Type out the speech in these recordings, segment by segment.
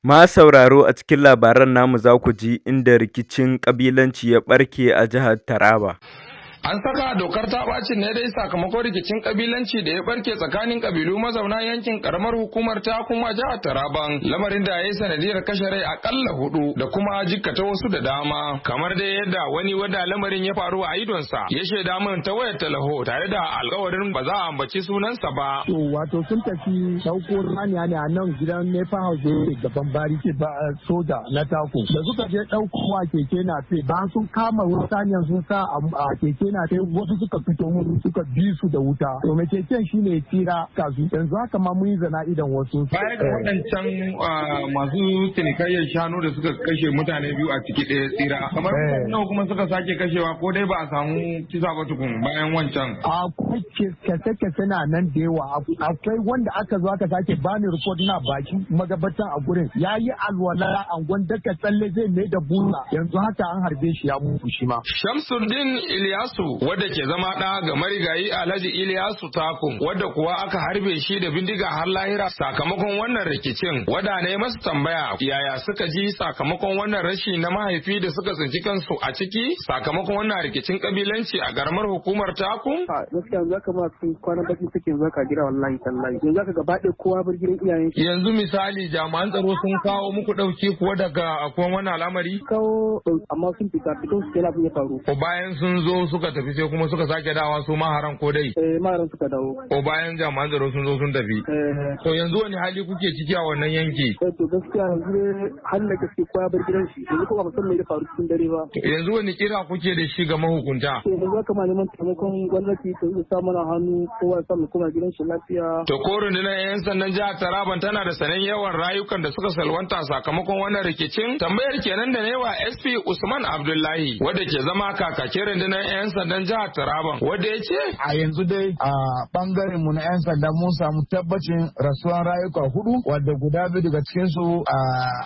Masu sauraro, a cikin labaran namu za ku ji inda rikicin ƙabilanci ya ɓarke a jihar Taraba. An saka dokar ta ɓacin ne dai sakamakon rikicin kabilanci da ya barke tsakanin kabilu mazauna yankin karamar hukumar ta kuma jihar Taraban, lamarin da ya yi sanadiyar kashe rai akalla hudu da kuma jikkata wasu da dama. Kamar dai yadda wani wanda lamarin ya faru a idonsa ya shaida min ta wayar talaho tare da alkawarin ba za a ambaci sunansa ba. To, wato sun tafi ɗauko raniya ne a nan gidan Nepa House da yake gaban bariki ba soja na Tako. Da suka je ɗaukowa keke NAPEP, bayan sun kama saniyan sun sa a keke NAPEP, wasu suka fito mun suka bi su da wuta. To, mai keken shine tsira kasu. Yanzu haka ma mun yi zana'idan wasu. Baya ga waɗancan masu cinikayyar shanu da suka kashe mutane biyu a ciki ɗaya tsira. Kamar nawa kuma suka sake kashewa, ko dai ba a samu kisa ba tukun bayan wancan? Akwai kese-kese na nan da yawa. Akwai wanda aka zo aka sake bani report na bakin magabatan a gurin. Ya yi alwala angon daka tsalle zai mai da bula. Yanzu haka an harbe shi ya mutu shi ma. Shamsuddin Ilyasu, wadda ke zama ɗa ga marigayi Alhaji Ilyasu Takum, wadda kuwa aka harbe shi da bindiga har lahira sakamakon wannan rikicin. Wadda ne masa tambaya yaya suka ji sakamakon wannan rashi na mahaifi da suka tsinci kansu a ciki sakamakon wannan rikicin kabilanci a karamar hukumar Takum. Gaskiya yanzu haka ma sun kwana baki suke yanzu haka gida, wallahi tallahi. Yanzu haka gaba ɗaya kowa bar gidan iyayen shi. Yanzu misali, jami'an tsaro sun kawo muku ɗauki kuwa daga akwai wannan al'amari? Kawo, amma sun fita fito su abin ya faru. Ko bayan sun zo suka tafi, sai kuma suka sake dawa su maharan ko dai? Eh, maharan suka dawo. Ko bayan jami'an tsaro sun zo sun tafi? Eh. To, yanzu wani hali kuke ciki a wannan yanki? Eh, to gaskiya yanzu ne halin da gaske kowa bar gidan shi. Yanzu kuma ba san me ya faru cikin dare ba. Yanzu wani kira kuke da shi ga mahukunta? To, yanzu haka ma neman taimakon gwamnati ta yi sa mana hannu, kowa ya samu koma gidan shi lafiya. To, ko rundunar 'yan sandan jihar Taraban tana da sanin yawan rayukan da suka salwanta sakamakon wannan rikicin? Tambayar kenan da wa SP Usman Abdullahi, wadda ke zama kakakin rundunar 'yan sandan jihar Taraban, wadda ya ce. A yanzu dai a bangaren mu na 'yan sanda mun samu tabbacin rasuwan rayuka hudu, wadda guda biyu daga cikin su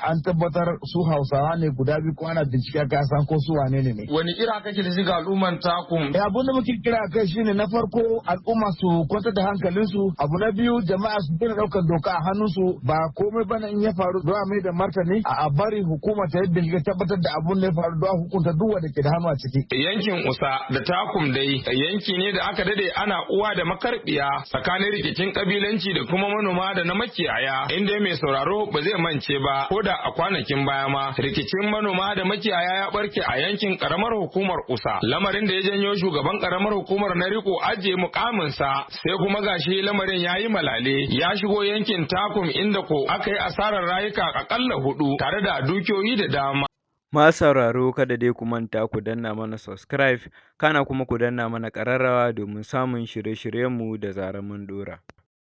an tabbatar su Hausawa ne, guda biyu kuma ana bincike aka san ko su wane ne. Wani kira kake da shi ga al'umman Takum? Abun da muke kira kai shine, na farko, al'umma su kwantar da hankalinsu. Abu na biyu, jama'a su daina daukar doka a hannunsu. Ba komai bane in ya faru don a mai da martani, a bari hukuma ta yi bincike, tabbatar da abun da ya faru don a hukunta duk wanda ke da hannu a ciki. Yankin Usa da Takum dai yanki ne da aka dade ana uwa da makarbiya tsakanin rikicin kabilanci da kuma manoma da na makiyaya, inda mai sauraro ba zai mance ba, ko da a kwanakin baya ma rikicin manoma da makiyaya ya barke a yankin karamar hukumar Usa, lamarin da ya janyo shugaban karamar hukumar na riko ajiye mukaminsa. Sai kuma gashi lamarin ya yi malale ya shigo yankin Takum, inda ko aka yi asarar rayuka akalla hudu tare da dukiyoyi da dama. Masu sauraro, kada dai ku manta ku danna mana subscribe, kana kuma ku danna mana ƙararrawa domin samun shirye-shiryenmu da zarar mun ɗora.